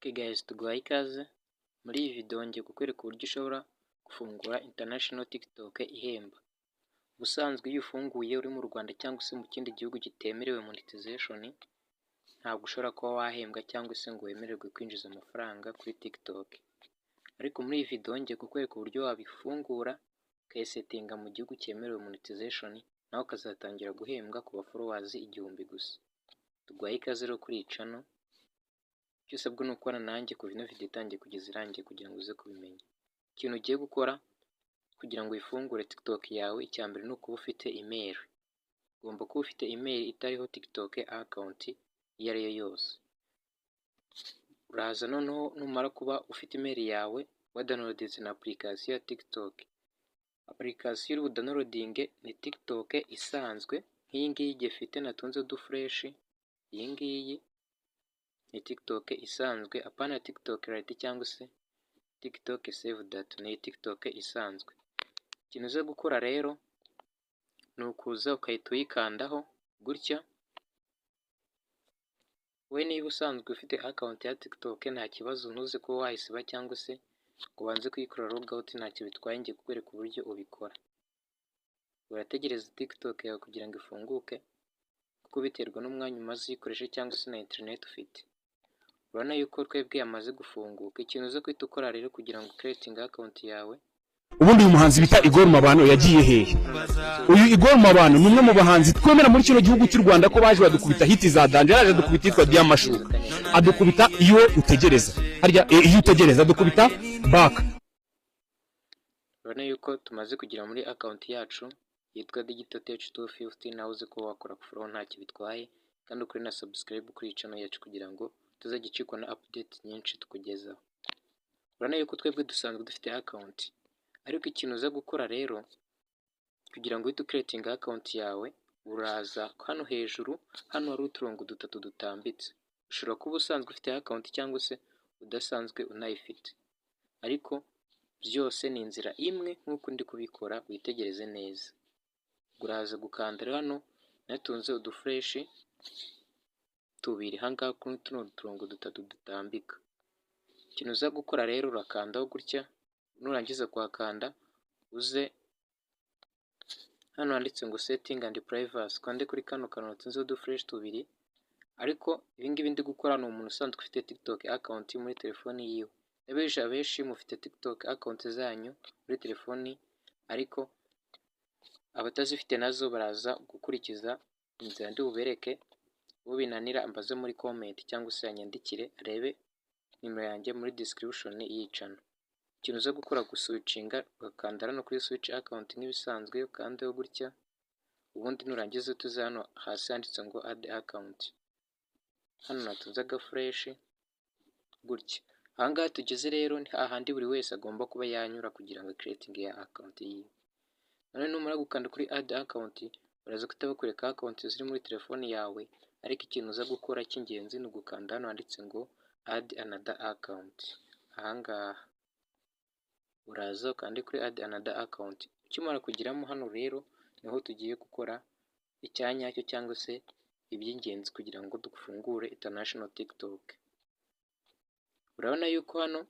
Okay guys, tuguhaye ikaze. Muri iyi video ngiye kukwereka uburyo ushobora gufungura international TikTok ihemba. Ubusanzwe iyo ufunguye uri mu Rwanda cyangwa se mu kindi gihugu kitemerewe monetization, ntabwo ushobora kuba wahembwa cyangwa se ngo wemererwe kwinjiza amafaranga kuri TikTok. Ariko muri iyi video ngiye kukwereka uburyo wabifungura, ukayisettinga mu gihugu cyemerewe monetization, nawe ukazatangira guhembwa ku ba followers 1000 gusa. Tuguhaye ikaze rero kuri iyi channel. Icyo usabwa ni ukubana nanjye kuva ino video itangiye kugeza irangiye kugira ngo uze kubimenya. Ikintu ugiye gukora kugira ngo uyifungure TikTok yawe, icya mbere ni ukuba ufite email. Ugomba kuba ufite email itariho TikTok account iyo ari yo yose. Uraza noneho numara kuba ufite email yawe, wadownloadinze na application ya TikTok. Application uri budownloadinge ni TikTok isanzwe nk'iyi ngiyi gifite natunze uduflèche. Iyi ngiyi ni TikTok isanzwe, apana TikTok Lite cyangwa se TikTok Save Data, ni TikTok isanzwe. Ikintu uza gukora rero ni ukuza ukahita uyikandaho gutya. Wowe niba usanzwe ufite account ya TikTok, nta kibazo, ntuze kuba wayisiba cyangwa se ngo ubanze kuyikora logout, ntacyo bitwaye, ngiye kukwereka uburyo ubikora. Urategereza TikTok yawe kugira ngo ifunguke, kuko biterwa n'umwanya umaze uyikoresha cyangwa se na internet ufite. Urabona yuko twebwe yamaze gufunguka. Ikintu uza guhita ukora rero kugira ngo creating account yawe, Ubundi uyu muhanzi bita Igor Mabano yagiye hehe? Uyu Igor Mabano ni umwe mu bahanzi twemera muri kino gihugu cy'u Rwanda, ko baje badukubita hit za danger. Yaraje adukubita yitwa Diamashuka, adukubita Iyo Utegereza, harya Iyo Utegereza, adukubita Back. Urabona yuko tumaze kugera muri account yacu yitwa Digital Tech 250. Nawe uzi ko wakora follow, ntacyo bitwaye, kandi ukore na subscribe kuri iyi channel yacu kugira ngo utazajya ucikwa na update nyinshi tukugezaho. Urabona yuko twebwe dusanzwe dufite account, ariko ikintu uza gukora rero kugira ngo uhite ucreatinga account yawe, uraza hano hejuru, hano hari uturongo dutatu dutambitse. Ushobora kuba usanzwe ufite account cyangwa se udasanzwe unayifite, ariko byose ni inzira imwe nk'uko ndi kubikora, witegereze neza. Uraza gukanda rero hano natunze uduflèche tubiri, ahangaha kuri tuno turongo dutatu dutambika. Ikintu uza gukora rero, urakandaho gutya. Nurangiza kuhakanda, uze hano handitse ngo "Setting and privacy", ukande kuri kano kantu natunzeho uduflèche tubiri. Ariko ibingibi ndi gukora ni umuntu usanzwe ufite TikTok account muri telefoni yiwe. Ndabizi abenshi mufite TikTok account zanyu muri telefoni, ariko abatazifite nazo baraza gukurikiza inzira ndi bubereke. Uwo binanira ambaze muri comment cyangwa se yanyandikire, arebe nimero yanjye muri description y'iyi channel. Ikintu uza gukora, guswitchinga, ugakanda hano kuri "Switch account" nk'ibisanzwe, ukandeho gutya. Ubundi nurangiza tuze hano hasi handitse ngo "Add account", hano natunze agaflèche gutya. Ahangaha tugeze rero ni hahandi buri wese agomba kuba yanyura kugira ngo creating ya account yiwe. None numara gukanda kuri "Add account", baraza guhita bakwereka account ziri muri telefoni yawe, ariko ikintu uza gukora cy'ingenzi ni ugukanda hano handitse ngo "Add another account". Ahangaha uraza ukande kuri "Add another account". Ukimara kugeramo hano rero, niho tugiye gukora icyanyacyo cyangwa se iby'ingenzi kugira ngo dufungure international TikTok. Urabona yuko hano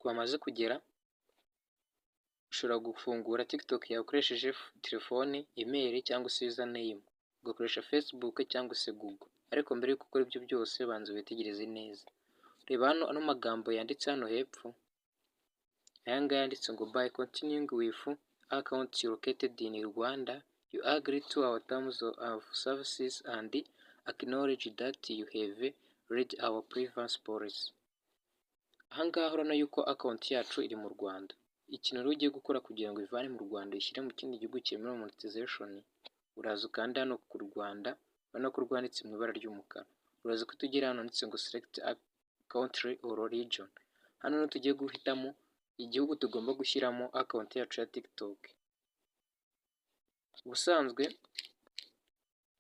twamaze kugera. Ushobora gufungura TikTok yawe ukoresheje telefoni, email cyangwa se username, ugakoresha Facebook cyangwa se Google. Ariko mbere yuko ukora ibyo byose, banza witegereze neza. Reba hano ano magambo yanditse hano hepfo, aya ngaya yanditse ngo "By continuing with account located in Rwanda, you agree to our terms of services and acknowledge that you have read our privacy policy." Aha ngaha urabona yuko account yacu iri mu Rwanda. Ikintu rero ugiye gukora kugira ngo uyivane mu Rwanda uyishyire mu kindi gihugu cyemewe monetization, uraza ukanda hano ku Rwanda, urabona ko rwanditse mu ibara ry'umukara. Uraza guhita ugera hano handitse ngo "Select country or region". Hano rero tugiye guhitamo igihugu tugomba gushyiramo account yacu ya TikTok. Ubusanzwe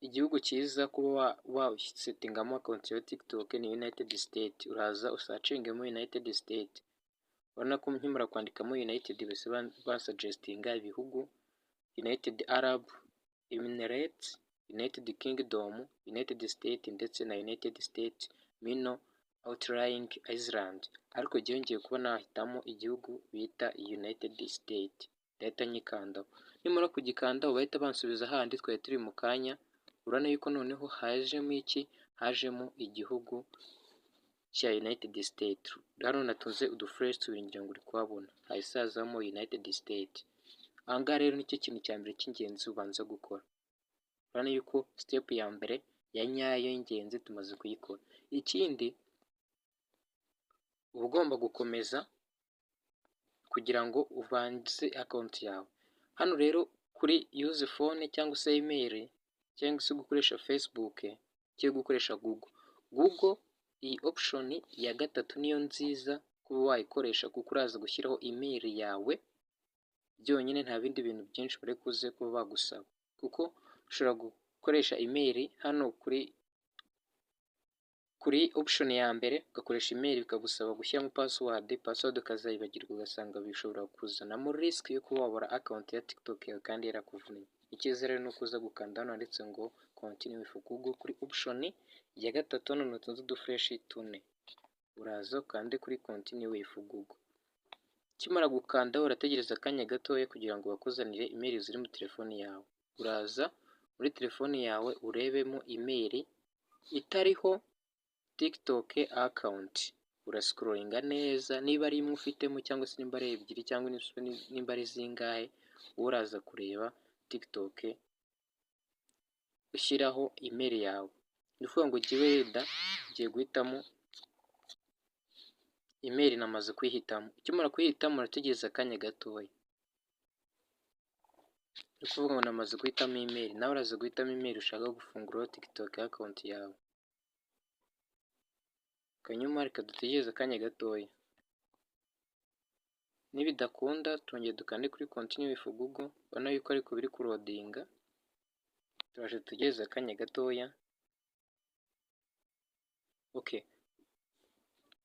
igihugu cyiza kuba wasettingamo account ya TikTok ni United State. Uraza usearchingemo United State. Urabona ko nkimara kwandikamo United, bahise bansuggestinga ibihugu: United Arab Emirates, United Kingdom, United State ndetse na United State mino. Outlying Island, ariko jyewe ngiye kuba nahitamo igihugu bita United State, ndahita nyikandaho. Nimara kugikandaho, bahita bansubiza handi twari turi mu kanya. Urabona yuko noneho hajemo iki? Hajemo igihugu cya United State. Hano natunze uduflèche tubiri, ngira ngo uri kuhabona, hahise hazamo United State. Aha ngaha rero nicyo kintu cya mbere cy'ingenzi ubanza gukora. Urabona yuko step ya mbere ya nyayo y'ingenzi tumaze kuyikora. Ikindi uba ugomba gukomeza kugira ngo ubanze account yawe. Hano rero kuri use phone cyangwa se email cyangwa se gukoresha Facebook cyangwa gukoresha Google. Google, iyi option ya gatatu niyo nziza kuba wayikoresha, kuko uraza gushyiraho email yawe byonyine, nta bindi bintu byinshi bari kuze kuba bagusaba, kuko ushobora gukoresha email hano kuri option ya mbere, ugakoresha email bikagusaba gushyiramo password, password ukazayibagirwa, ugasanga bishobora kuzanamo risk yo kuba wabura account ya TikTok yawe kandi yarakuvunnye. Icyiza rero ni uko uza gukanda hano handitse ngo continue with Google kuri option ya gatatu. Hano natunze uduflèche tune, uraza ukande kuri continue with Google. Ukimara gukandaho, urategereza akanya gatoya kugira ngo bakuzanire email ziri muri telefoni yawe. Uraza muri telefoni yawe urebemo email itariho TikTok account, urascrollinga neza niba ari imwe ufitemo cyangwa se nimba ari ebyiri cyangwa nimba ari zingahe, wowe uraza kureba TikTok ushyiraho email yawe. Ni ukuvuga ngo jyewe wenda ngiye guhitamo email, namaze kuyihitamo. Ukimara kuyihitamo, urategereza akanya gatoya. Ni ukuvuga ngo namaze guhitamo email, nawe uraza guhitamo email ushaka gufunguraho TikTok account yawe. Hanyuma reka dutegereze akanya gatoya. Nibidakunda turongera dukande kuri continue with Google. Urabona yuko ariko biri kuloadinga, turaje dutegereze akanya gatoya. Okay,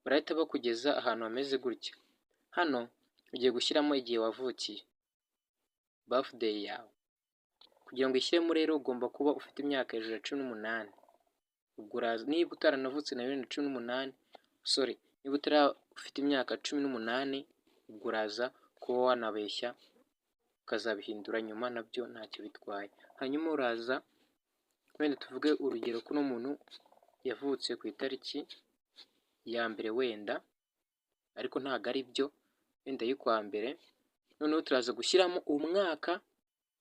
barahita bakugeza ahantu hameze gutya. Hano ugiye gushyiramo igihe wavukiye, birthday yawe. Kugira ngo uyishyiremo rero ugomba kuba ufite imyaka hejuru ya 18. Ubwo uraza niba utaranavutse na 2018, sorry, niba utara ufite imyaka 18, ubwo uraza kuba wanabeshya ukazabihindura nyuma, nabyo ntacyo bitwaye. Hanyuma uraza wenda tuvuge urugero ko uno muntu yavutse ku itariki ya mbere wenda, ariko ntabwo ari byo, wenda y'ukwa mbere. Noneho turaza gushyiramo umwaka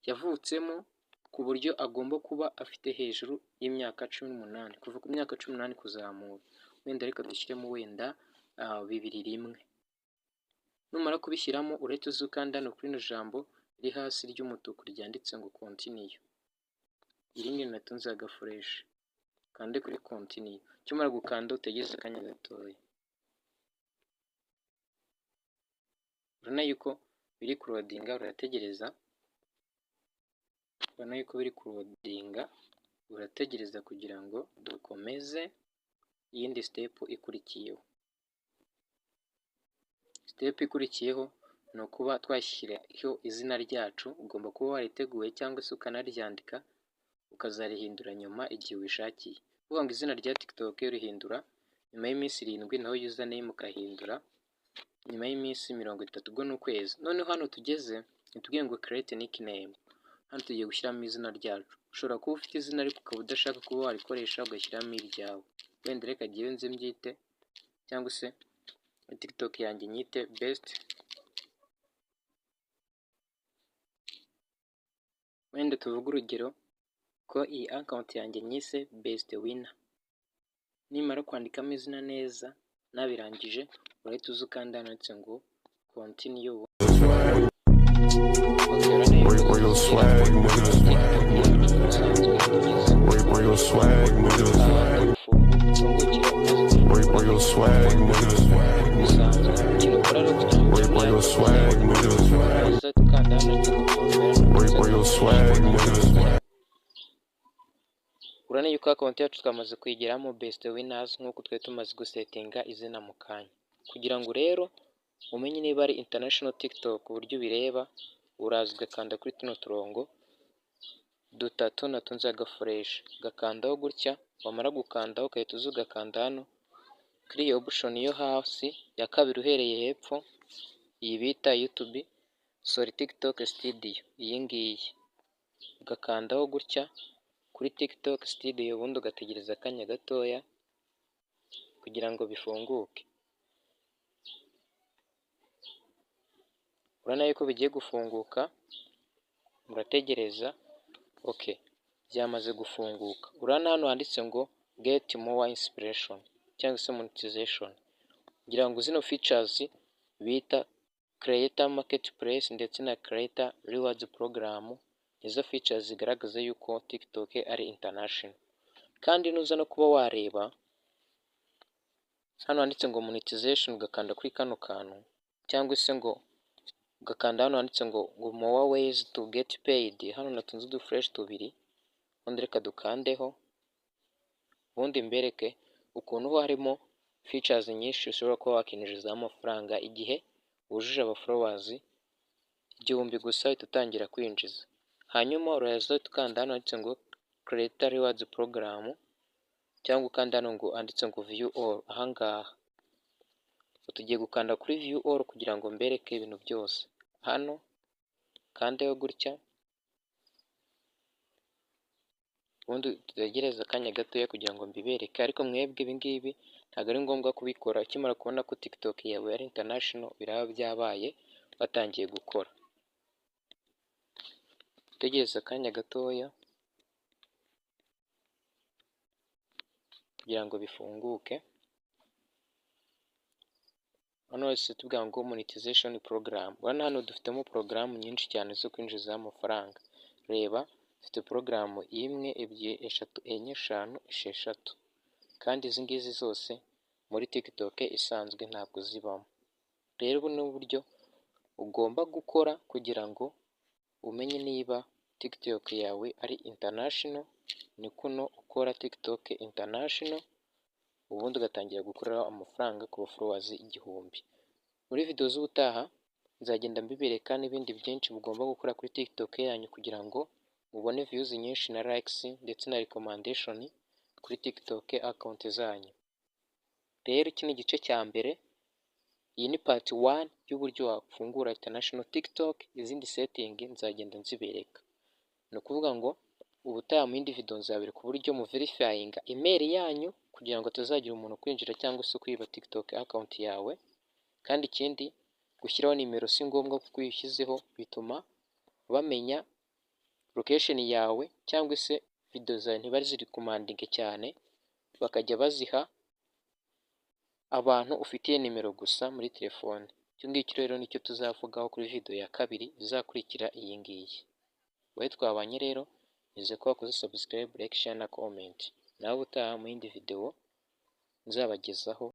yavutsemo, ku buryo agomba kuba afite hejuru y'imyaka 18, kuva ku myaka 18 kuzamura. Wenda reka dushyiremo wenda 2001. Numara kubishyiramo, urahita uza ukanda hano kuri rino jambo riri hasi ry'umutuku ryanditse ngo continue. Iri ngiri natunze agaflèche, ukande kuri continue. Ukimara gukanda, utegereze akanya gatoya. Urabona yuko biri kuloadinga, urategereza. Urabona yuko biri kuloadinga, urategereza kugira ngo dukomeze iyindi step ikurikiyeho. Step ikurikiyeho ni ukuba twashyiraho izina ryacu. Ugomba kuba wariteguye cyangwa se ukanaryandika, ukazarihindura nyuma igihe ubishakiye. Kuvuga ngo izina rya TikTok urihindura nyuma y'iminsi 7, naho username ukahindura nyuma y'iminsi 30, ubwo ni ukwezi. Noneho hano tugeze ntitubwiye ngo create nickname. Hano tugiye gushyiramo izina ryacu. Ushobora kuba ufite izina ariko ukaba udashaka kuba warikoresha, ugashyiramo iryawe. Wenda reka jyewe nze mbyite, cyangwa se TikTok yanjye nyite Best. Wenda tuvuge urugero ko iyi account yanjye nyise Best Winner. Nimara kwandikamo izina neza nabirangije, urahita uza ukanda hano handitse ngo continue. Where your swag, nigga? Where your swag, nigga? Where your swag, nigga? Where your swag, nigga? Where your swag, nigga? Urabona yuko account yacu twamaze kuyigeramo, Best Winners, nk'uko twari tumaze gusettinga izina mu kanya. Kugira ngo rero umenye niba ari international TikTok, uburyo ubireba, uraza ugakanda kuri tuno turongo dutatu natunze agaflèche, ugakandaho gutya. Wamara gukandaho, ugahita uza ugakanda hano Kuri iyo option yo hasi ya kabiri uhereye hepfo, iyi bita YouTube, sorry, TikTok Studio, iyi ngiyi, ugakandaho gutya kuri TikTok Studio, ubundi ugategereza akanya gatoya kugira ngo bifunguke. Urabona yuko bigiye gufunguka, murategereza. Okay, byamaze gufunguka. Urabona hano handitse ngo "Get more inspiration" cyangwa se monetization. Ngira ngo zino features bita Creator Marketplace ndetse na Creator Rewards Program nizo features zigaragaza yuko TikTok ari international. Kandi nuza no kuba wareba hano handitse ngo monetization, ugakanda kuri kano kantu, cyangwa se ngo ugakanda hano handitse ngo "More ways to get paid", hano natunze uduflèche tubiri, ubundi reka dukandeho, ubundi mbereke ukuntu ho harimo features nyinshi ushobora kuba wakinjizaho amafaranga. Igihe wujuje aba followers 1000 gusa, uhita utangira kwinjiza. Hanyuma uraza ukanda hano handitse ngo Creator Rewards Program, cyangwa ukanda hano ngo handitse ngo "View all". Ahangaha tugiye gukanda kuri "View all" kugira ngo mbereke ibintu byose. Hano kandeho gutya, ubundi dutegereze akanya gatoya kugira ngo mbibereke. Ariko mwebwe ibi ngibi ntabwo ari ngombwa kubikora. Ukimara kubona ko TikTok yawe ari international, biraba byabaye, watangiye gukora. Utegereze akanya gatoya kugira ngo bifunguke. Hano hose tubwira ngo monetization program. Urabona hano dufitemo porogaramu nyinshi cyane zo kwinjizaho amafaranga. Reba, dufite porogaramu imwe, ebyiri, eshatu, enye, eshanu, esheshatu, kandi izi ngizi zose muri TikTok isanzwe ntabwo zibamo. Rero ubu ni uburyo ugomba gukora kugira ngo umenye niba TikTok yawe ari international. Ni kuno ukora TikTok international, ubundi ugatangira gukoreraho amafaranga ku ba followers 1000. Muri video z'ubutaha nzagenda mbibereka n'ibindi byinshi mugomba gukora kuri TikTok yanyu kugira ngo mubone views nyinshi na likes ndetse na recommendation kuri TikTok account zanyu. Rero iki ni igice cya mbere, iyi ni part 1 y'uburyo wafungura international TikTok. Izindi setting nzagenda nzibereka. Ni ukuvuga ngo ubutaha mu yindi video nzabereka uburyo mu verifyinga email yanyu kugira ngo hatazagira umuntu kwinjira cyangwa se kwiba TikTok account yawe. Kandi ikindi, gushyiraho nimero si ngombwa, kuko iyo uyishyizeho bituma bamenya location yawe, cyangwa se video zawe ntibazirecommendinge cyane, bakajya baziha abantu ufitiye nimero gusa muri telefone. Icyo ngicyo rero nicyo tuzavugaho kuri video ya kabiri izakurikira iyi ngiyi. Wowe twabanye rero, nizeye ko wakoze subscribe, like, share na comment. Nawe ubutaha mu yindi video nzabagezaho.